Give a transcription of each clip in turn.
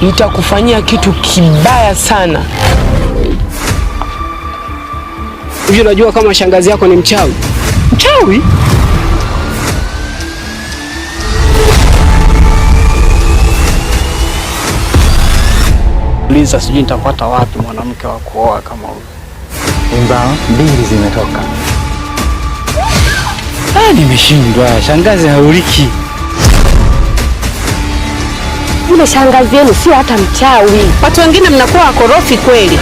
Nitakufanyia kitu kibaya sana. Hivi unajua kama shangazi yako ni mchawi? Mchawi? Liza, sijui nitapata wapi mwanamke wa kuoa kama huyu. Mimba mbili zimetoka. Ah, nimeshindwa. Shangazi hauliki. Yule shangazi yenu sio hata mchawi. Watu wengine mnakuwa wakorofi kweli.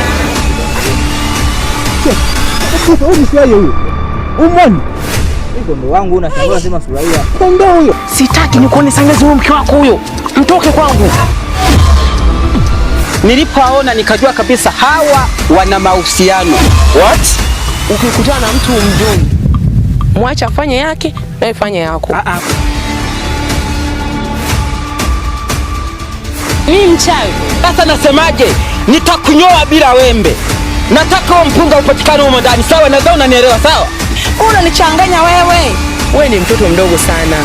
Sitaki nikuone shangazi huyo mke wako huyo. Mtoke kwangu. Nilipoona nikajua kabisa hawa wana mahusiano. What? Ukikutana na mtu umjui, mwacha afanye yake na ifanye yako. Mimi mchawi. Sasa nasemaje? Nitakunyoa bila wembe. Nataka huo mpunga upatikane humo ndani, sawa? Nadhani unanielewa, sawa? Unanichanganya wewe. Wewe ni mtoto mdogo sana.